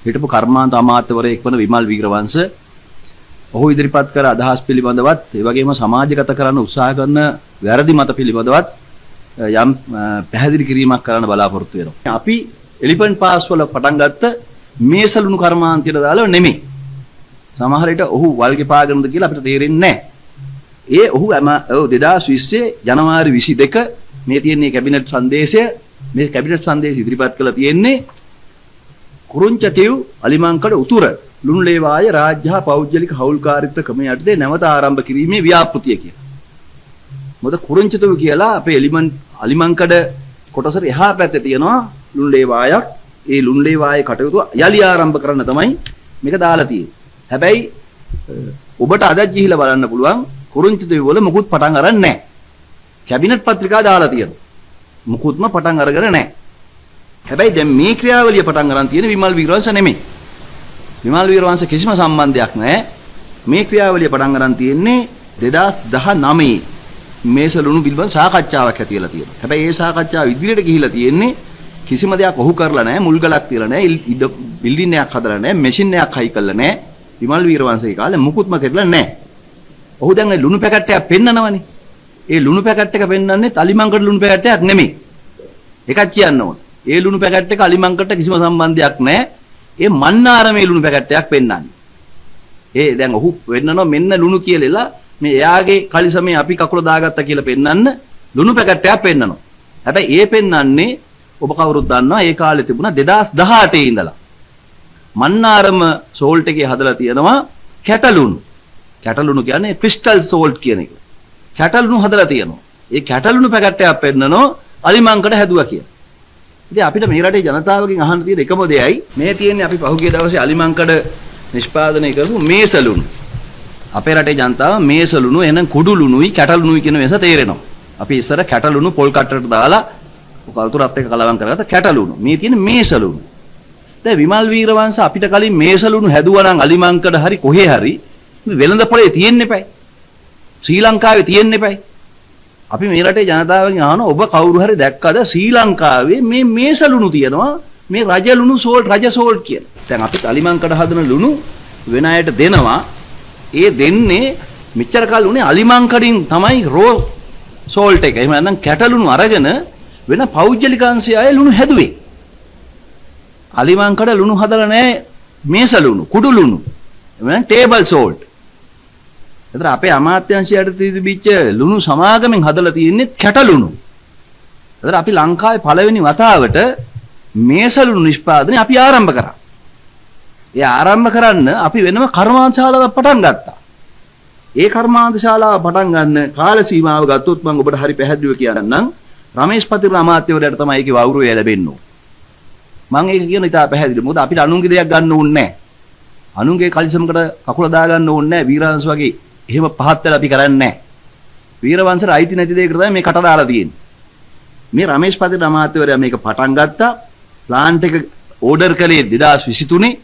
හිටපු කර්මාන්ත අමාත්‍යවරයෙක් වන විමල් වීරවංශ ඔහු ඉදිරිපත් කර අදහස් පිළිබඳවත්, ඒ වගේම සමාජගත කරන්න උත්සාහ කරන වැරදි මත පිළිබඳවත් යම් පැහැදිලි කිරීමක් කරන්න බලාපොරොත්තු වෙනවා. අපි එලිෆන්ට් පාස් වල පටන් ගත්ත මේසලුණු කර්මාන්තයට දාලා නෙමෙයි. සමහර විට ඔහු වල්ගේ පාගනද කියලා අපිට තේරෙන්නේ නැහැ. ඒ ඔහු හැම 2020 ජනවාරි 22 මේ තියෙන්නේ කැබිනට් සංදේශය. මේ කැබිනට් සංදේශය ඉදිරිපත් කළා තියෙන්නේ කුරුංචතිව් අලිමංකඩ උතුර ලුණු ලේවාය රාජ්‍ය හා පෞද්ගලික හවුල්කාරීත්ව ක්‍රමය යටතේ නැවත ආරම්භ කිරීමේ ව්‍යාපෘතිය කියලා. මොකද කුරුංචතිව් කියලා අපේ අලිමංකඩ කොටසට එහා පැත්තේ තියෙනවා ලුණු ලේවායක්. ඒ ලුණු ලේවායේ කටයුතු යලි ආරම්භ කරන්න තමයි මේක දාලා තියෙන්නේ. හැබැයි ඔබට අදත් ගිහිල්ලා බලන්න පුළුවන් කුරුංචතිව් වල මුකුත් පටන් අරන් නැහැ. කැබිනට් පත්‍රිකා දාලා තියෙනවා. මුකුත්ම පටන් අරගෙන නැහැ. හැබැයි දැන් මේ ක්‍රියාවලිය පටන් අරන් තියෙන විමල් වීරවංශ නෙමෙයි. විමල් වීරවංශ කිසිම සම්බන්ධයක් නැහැ. මේ ක්‍රියාවලිය පටන් අරන් තියෙන්නේ 2019 මේසලුණු පිළිබඳ සාකච්ඡාවක් ඇති වෙලා තියෙනවා. හැබැයි ඒ සාකච්ඡාව ඉදිරියට ගිහිලා තියෙන්නේ කිසිම දෙයක් ඔහු කරලා නැහැ, මුල්ගලක් තියලා නැහැ, බිල්ඩින් එකක් හදලා නැහැ, මැෂින් එකක් හයි කරලා නැහැ. විමල් වීරවංශගේ කාලේ මුකුත්ම කරලා නැහැ. ඔහු දැන් ඒ ලුණු පැකට් එකක් පෙන්නනවනේ. ඒ ලුණු පැකට් එක පෙන්නන්නේ අලිමංකඩ ලුණු පැකට් එකක් නෙමෙයි. එකක් කියන්න ඕන. ඒ ලුණු පැකට් එක අලිමංකඩට කිසිම සම්බන්ධයක් නැහැ. ඒ මන්නාරමේ ලුණු පැකට් එකක් පෙන්නන්නේ. ඒ දැන් ඔහු පෙන්නනවා මෙන්න ලුණු කියලා මේ එයාගේ කලිසමේ අපි කකුල දාගත්තා කියලා පෙන්නන්න ලුණු පැකට් එකක් පෙන්නනවා. හැබැයි ඒ පෙන්නන්නේ ඔබ කවුරුත් දන්නවා ඒ කාලේ තිබුණා 2018 ඉඳලා මන්නාරම සෝල්ට් එකේ හදලා තියෙනවා කැටලුණු. කැටලුණු කියන්නේ ක්‍රිස්ටල් සෝල්ට් කියන එක. කැටලුණු හදලා තියෙනවා. ඒ කැටලුණු පැකට් එකක් පෙන්නනවා අලිමංකඩ හැදුවා කියලා. ඉතින් අපිට මේ රටේ ජනතාවගෙන් අහන්න තියෙන එකම දෙයයි මේ තියෙන්නේ අපි පහුගිය දවසේ අලිමංකඩ නිෂ්පාදනය කරපු මේසලුණු. අපේ රටේ ජනතාව මේසලුණු එහෙනම් කුඩුලුණුයි කැටලුණුයි කියන වෙනස තේරෙනවා. අපි ඉස්සර කැටලුණු පොල් කට්ටට දාලා වතුරත් එක්ක කලවම් කරගත්ත කැටලුණු. මේ තියෙන මේසලුණු. දැන් විමල් වීරවංශ අපිට කලින් මේසලුණු හැදුවා නම් අලිමංකඩ හරි කොහේ හරි වෙළඳ පොලේ තියෙන්න එපයි. ශ්‍රී ලංකාවේ තියෙන්න එපයි. අපි මේ රටේ ජනතාවගෙන් අහන ඔබ කවුරු හරි දැක්කද ශ්‍රී ලංකාවේ මේ මේසලුණු තියෙනවා මේ රජලුණු සෝල්ට් රජ සෝල්ට් කියලා. දැන් අපි අලිමංකඩ හදන ලුණු වෙන අයට දෙනවා. ඒ දෙන්නේ මෙච්චර කල් උනේ අලිමංකඩින් තමයි රෝ සෝල්ට් එක. එහෙම නැත්නම් කැටලුණු අරගෙන වෙන පෞද්ගලික අංශය අය ලුණු හැදුවේ. අලිමංකඩ ලුණු හදලා නැහැ මේසලුණු කුඩුලුණු. එහෙම නැත්නම් ටේබල් සෝල්ට්. එතන අපේ අමාත්‍යාංශය යටතේ තිබිච්ච ලුණු සමාගමෙන් හදලා තියෙන්නේ කැටලුණු. එතන අපි ලංකාවේ පළවෙනි වතාවට මේසලුණු නිෂ්පාදනය අපි ආරම්භ කරා. ඒ ආරම්භ කරන්න අපි වෙනම කර්මාන්ත ශාලාවක් පටන් ගත්තා. ඒ කර්මාන්ත ශාලාව පටන් ගන්න කාල සීමාව ගත්තොත් මම ඔබට හරි පැහැදිලිව කියන්නම්. රමේෂ් පතිරණ අමාත්‍යවරයාට තමයි ඒකේ වෞරවය ලැබෙන්න ඕන. මම ඒක කියන ඉතා පැහැදිලි. මොකද අපිට අනුන්ගේ දෙයක් ගන්න ඕනේ නැහැ. අනුන්ගේ කලිසමකට කකුල දාගන්න ඕනේ නැහැ. වීරවංශ වගේ එහෙම පහත් වෙලා අපි කරන්නේ නැහැ. වීරවංශට අයිති නැති දෙයකට තමයි මේ කට දාලා තියෙන්නේ. මේ රමේෂ් පතිරණ අමාත්‍යවරයා මේක පටන් ගත්තා. ප්ලාන්ට් එක ඕඩර් කළේ 2023.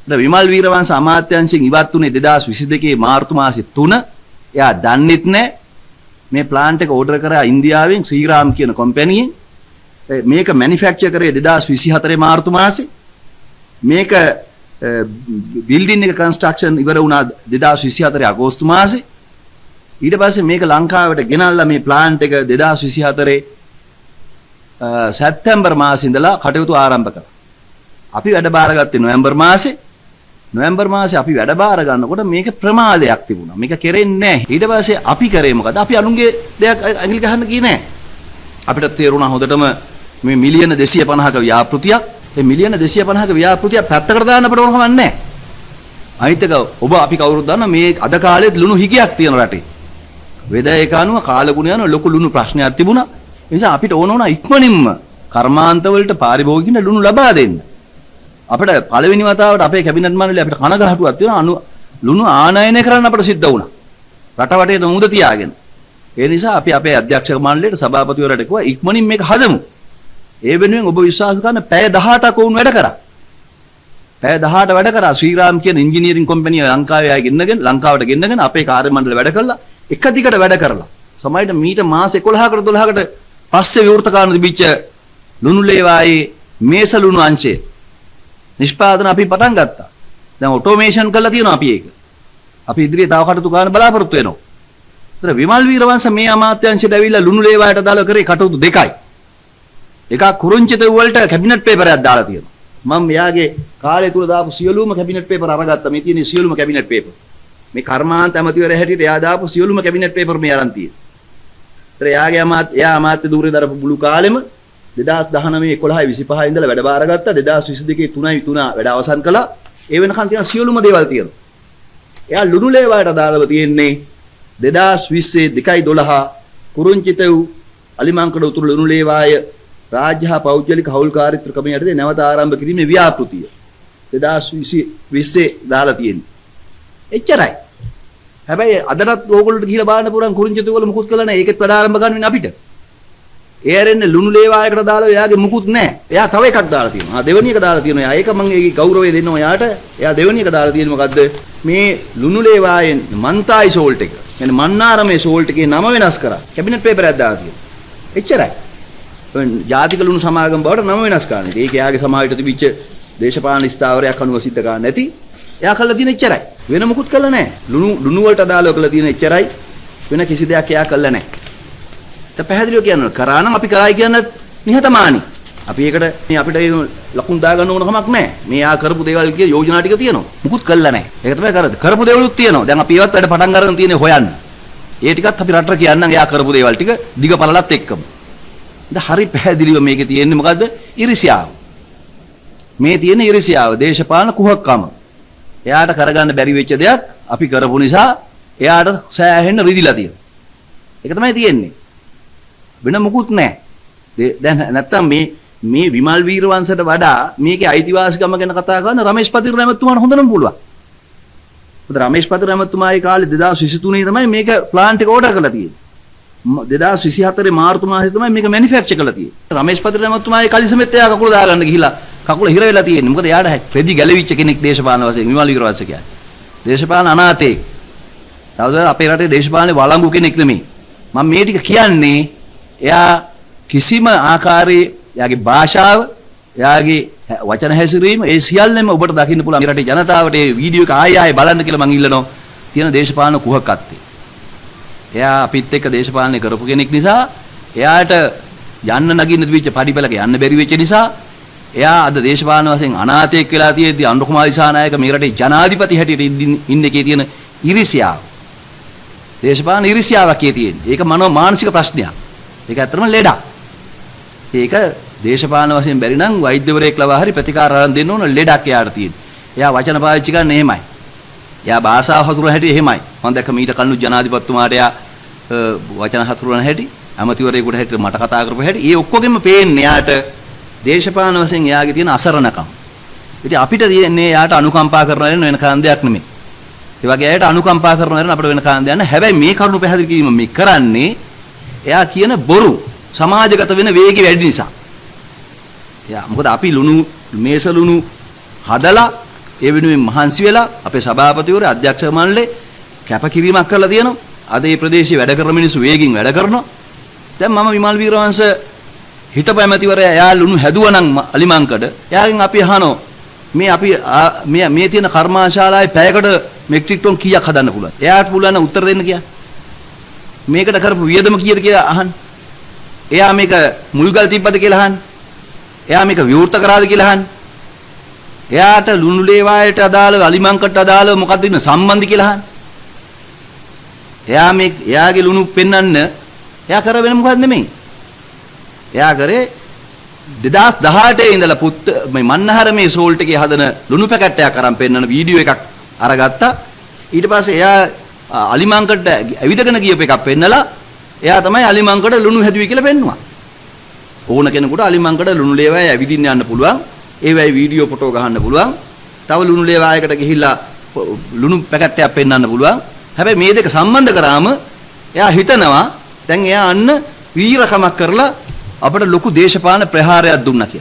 දැන් විමල් වීරවංශ අමාත්‍යාංශයෙන් ඉවත් වුණේ 2022 මාර්තු මාසේ 3. එයා දන්නෙත් නැහැ. මේ ප්ලාන්ට් එක ඕඩර් කරා ඉන්දියාවෙන් ශ්‍රීරාම් කියන කම්පැනියෙන්. මේක මැනුෆැක්චර් කරේ 2024 මාර්තු මාසේ. මේක බිල්ඩින් එක කන්ස්ට්‍රක්ෂන් ඉවර වුණා 2024 අගෝස්තු මාසේ. ඊට පස්සේ මේක ලංකාවට ගෙනල්ලා මේ ප්ලාන්ට් එක 2024 සැප්තැම්බර් මාසේ ඉඳලා කටයුතු ආරම්භ කළා. අපි වැඩ බාරගත්තේ නොවැම්බර් මාසේ. නොවැම්බර් මාසේ අපි වැඩ බාර ගන්නකොට මේක ප්‍රමාදයක් තිබුණා. මේක කෙරෙන්නේ නැහැ. ඊට පස්සේ අපි කරේ මොකද? අපි අනුන්ගේ දෙයක් ඇඟිලි ගහන්න ගියේ නැහැ. අපිට තේරුණා හොඳටම මේ මිලියන 250ක ව්‍යාපෘතියක්. ඒ මිලියන 250ක ව්‍යාපෘතියක් පැත්තකට දාන්න අපිට ඕන කමක් නැහැ. අනිත් එක ඔබ අපි කවුරුත් දන්නා මේ අද කාලෙත් ලුණු හිගයක් තියෙන රටේ. වෙද ඒක අනුව කාලගුණය අනුව ලොකු ලුණු ප්‍රශ්නයක් තිබුණා. ඒ නිසා අපිට ඕන වුණා ඉක්මනින්ම කර්මාන්ත වලට පාරිභෝගිකයින්ට ලුණු ලබා දෙන්න. අපිට පළවෙනි වතාවට අපේ කැබිනට් මණ්ඩලය අපිට කනගාටුවක් තියෙනවා ලුණු ආනයනය කරන්න අපිට සිද්ධ වුණා. රට වටේට මුද තියාගෙන. ඒ නිසා අපි අපේ අධ්‍යක්ෂක මණ්ඩලයට සභාපතිවරයාට කිව්වා ඉක්මනින් මේක හදමු. ඒ වෙනුවෙන් ඔබ විශ්වාස කරන පැය 18ක් වුන් වැඩ කරා. පැය 18 වැඩ කරා ශ්‍රීරාම් කියන ඉංජිනේරින් කම්පැනි ලංකාවේ අය ගෙන්නගෙන ලංකාවට ගෙන්නගෙන අපේ කාර්ය මණ්ඩල වැඩ කළා. එක දිගට වැඩ කරලා. සමහරවිට මීට මාස 11කට 12කට පස්සේ විවෘත කරන්න තිබිච්ච ලුණු ලේවායේ මේස ලුණු අංශය නිෂ්පාදන අපි පටන් ගත්තා. දැන් ඔටෝමේෂන් කරලා තියෙනවා අපි ඒක. අපි ඉදිරියේ තව කටයුතු කරන්න බලාපොරොත්තු වෙනවා. ඒතර විමල් වීරවංශ මේ අමාත්‍යාංශයට ඇවිල්ලා ලුණු ලේවායට දාලා කරේ කටයුතු දෙකයි. එකක් කුරුංචිත වලට කැබිනට් පේපර් එකක් දාලා තියෙනවා. මම මෙයාගේ කාලය තුල දාපු සියලුම කැබිනට් පේපර් අරගත්තා. මේ තියෙන සියලුම කැබිනට් පේපර්. මේ කර්මාන්ත ඇමතිවරයා හැටියට එයා දාපු සියලුම කැබිනට් පේපර් මේ අරන් තියෙනවා. ඒතර එයාගේ එයා අමාත්‍ය ධූරේ දරපු මුළු කාලෙම 2019 11 25 ඉඳලා වැඩ බාර ගත්තා. 2022 3 3 වැඩ අවසන් කළා. ඒ වෙනකන් තියෙන සියලුම දේවල් තියෙනවා. එයා ලුණු ලේවායට දාලව තියෙන්නේ 2020 2 12 කුරුංචිත වූ අලිමංකඩ උතුරු ලුණු ලේවාය රාජ්‍ය හා පෞද්ගලික හවුල්කාරීත්ව ක්‍රමය යටතේ නැවත ආරම්භ කිරීමේ ව්‍යාපෘතිය 2020 දාලා තියෙන්නේ. එච්චරයි. හැබැයි අදටත් ඕගොල්ලෝට ගිහිල්ලා බලන්න පුළුවන් කුරුංචිත වල මුකුත් කළා නෑ. ඒකෙත් වැඩ ආරම්භ ගන්න වෙන්නේ අපිට. ඒ ඇරෙන්නේ ලුණු ලේවායකට දාලා එයාගේ මුකුත් නෑ. එයා තව එකක් දාලා තියෙනවා. ආ දෙවෙනි එක දාලා තියෙනවා. එයා ඒක මං ඒකේ ගෞරවය දෙන්නවා එයාට. එයා දෙවෙනි එක දාලා තියෙන්නේ මොකද්ද? මේ ලුණු ලේවායෙන් මන්තායි සෝල්ට් එක. يعني මන්නාරමේ සෝල්ට් එකේ නම වෙනස් කරා. කැබිනට් පේපර් එකක් දාලා තියෙනවා. එච්චරයි. ජාතික ලුණු සමාගම බවට නම වෙනස් කරන්නේ. ඒක එයාගේ සමාජයට තිබිච්ච දේශපාලන ස්ථාවරයක් අනුව සිද්ධ කරන්නේ නැති. එයා කළා තියෙන එච්චරයි. වෙන මුකුත් කළා නෑ. ලුණු වලට අදාළව කළා තියෙන එච්චරයි. වෙන කිසි දෙයක් එයා කළා නෑ. දැන් පැහැදිලිව කියනවා කරා නම් අපි කරායි කියන්නත් නිහතමානී. අපි ඒකට මේ අපිට ලකුණු දාගන්න ඕන කමක් නෑ. මේ ආ කරපු දේවල් කිය යෝජනා ටික තියෙනවා. මුකුත් කළා නෑ. ඒක තමයි කරන්නේ. කරපු දේවලුත් තියෙනවා. දැන් අපි ඒවත් වැඩ පටන් අරගෙන තියෙන්නේ හොයන්න. ඒ ටිකත් අපි රටට කියන්නම් එයා කරපු දේවල් ටික දිග පළලත් එක්කම. දැන් හරි පැහැදිලිව මේකේ තියෙන්නේ මොකද්ද? ඉරිසියාව. මේ තියෙන ඉරිසියාව, දේශපාලන කුහකකම. එයාට කරගන්න බැරි වෙච්ච දෙයක් අපි කරපු නිසා එයාට සෑහෙන්න රිදිලා තියෙනවා. ඒක තමයි තියෙන්නේ. වෙන මොකුත් නෑ. දැන් නැත්තම් මේ විමල් වීරවංශට වඩා මේකේ අයිතිවාසිකම ගැන කතා කරන රමේෂ් පතිරණ ඇමතුමාට හොඳටම පුළුවන්. මොකද රමේෂ් පතිරණ ඇමතුමා ඒ කාලේ 2023 තමයි මේක ප්ලාන්ට් එක ඕඩර් කරලා තියෙන්නේ. 2024 මාර්තු මාසයේ තමයි මේක මැනුෆැක්චර් කරලා තියෙන්නේ. රමේෂ් පතිරණ ඇමතුමා ඒ කලිසමෙත් එයා කකුල දාගන්න ගිහිලා කකුල හිර වෙලා තියෙන්නේ. මොකද එයාට රෙදි ගැලවිච්ච කෙනෙක් දේශපාලන වශයෙන් විමල් වීරවංශ කියන්නේ. දේශපාලන අනාථයෙක්. තවද අපේ රටේ දේශපාලනේ වළංගු කෙනෙක් නෙමෙයි. මම මේ ටික කියන්නේ එයා කිසිම ආකාරයේ එයාගේ භාෂාව, එයාගේ වචන හැසිරීම ඒ සියල්ලම ඔබට දකින්න පුළුවන්. මේ රටේ ජනතාවට මේ වීඩියෝ එක ආයෙ ආයෙ බලන්න කියලා මං ඉල්ලනවා. තියෙන දේශපාලන කුහකත්වය. එයා අපිත් එක්ක දේශපාලනය කරපු කෙනෙක් නිසා එයාට යන්න නගින්න තිබිච්ච පඩිපෙළක යන්න බැරි වෙච්ච නිසා එයා අද දේශපාලන වශයෙන් අනාථයෙක් වෙලා තියෙද්දි අනුර කුමාර දිසානායක මේ රටේ ජනාධිපති හැටියට ඉන්න එකේ තියෙන ඉරිසියාව. දේශපාලන ඉරිසියාවක් ඒ තියෙන්නේ. ඒක මනෝ මානසික ප්‍රශ්නයක්. ඒක ඇත්තටම ලෙඩක්. ඒක දේශපාලන වශයෙන් බැරි නම් වෛද්‍යවරයෙක් ලවා හරි ප්‍රතිකාර අරන් දෙන්න ඕන ලෙඩක් එයාට තියෙන්නේ. එයා වචන පාවිච්චි කරන්නේ එහෙමයි. එයා භාෂාව හසුරවන හැටි එහෙමයි. මම දැක්ක මීට කලින් ජනාධිපතිතුමාට එයා වචන හසුරවන හැටි, ඇමතිවරයෙකුට හැටි මට කතා කරපු හැටි, ඒ ඔක්කොගෙම පේන්නේ එයාට දේශපාලන වශයෙන් එයාගේ තියෙන අසරණකම. ඉතින් අපිට තියෙන්නේ එයාට අනුකම්පා කරන වෙන කාන් දෙයක් නෙමෙයි. ඒ වගේ අයට අනුකම්පා කරන වෙන අපිට වෙන කාන් දෙයක් නෑ. හැබැයි මේ කරුණු පැහැදිලි කිරීම මේ කරන්නේ එයා කියන බොරු සමාජගත වෙන වේගය වැඩි නිසා. එයා මොකද අපි ලුණු මේස ලුණු හදලා ඒ වෙනුවෙන් මහන්සි වෙලා අපේ සභාපතිවරු අධ්‍යක්ෂක මණ්ඩලේ කැපකිරීමක් කරලා තියෙනවා. අද මේ ප්‍රදේශයේ වැඩ කරන මිනිස්සු වේගින් වැඩ කරනවා. දැන් මම විමල් වීරවංශ හිටපු ඇමතිවරයා එයා ලුණු හැදුවා නම් අලිමංකඩ එයාගෙන් අපි අහනවා මේ අපි මේ තියෙන කර්මාන්ශාලාවේ පැයකට මෙට්‍රික් ටොන් කීයක් හදන්න පුළුවන්? එයාට පුළුවන් නම් උත්තර දෙන්න කියලා. මේකට කරපු වියදම කීයද කියලා අහන්න. එයා මේක මුල්ගල් තිබ්බද කියලා අහන්න. එයා මේක විවෘත කරාද කියලා අහන්න. එයාට ලුණු ලේවායට අදාළව අලිමංකඩට අදාළව මොකද්ද ඉන්න සම්බන්ධ කියලා අහන්න. එයා මේ එයාගේ ලුණු පෙන්වන්න එයා කර වෙන මොකද්ද නෙමෙයි. එයා කරේ 2018 ඉඳලා පුත් මේ මන්නහර මේ සෝල්ට් එකේ හදන ලුණු පැකට් එකක් අරන් පෙන්නන වීඩියෝ එකක් අරගත්තා. ඊට පස්සේ එයා අලිමංකඩට ඇවිදගෙන ගියපු එකක් පෙන්නලා එයා තමයි අලිමංකඩ ලුණු හැදුවේ කියලා පෙන්නුවා. ඕන කෙනෙකුට අලිමංකඩ ලුණු ලේවාය ඇවිදින්න යන්න පුළුවන්. ඒවයි වීඩියෝ ෆොටෝ ගහන්න පුළුවන්. තව ලුණු ලේවායකට ගිහිල්ලා ලුණු පැකට් එකක් පෙන්නන්න පුළුවන්. හැබැයි මේ දෙක සම්බන්ධ කරාම එයා හිතනවා දැන් එයා අන්න වීරකමක් කරලා අපිට ලොකු දේශපාලන ප්‍රහාරයක් දුන්නා කියලා.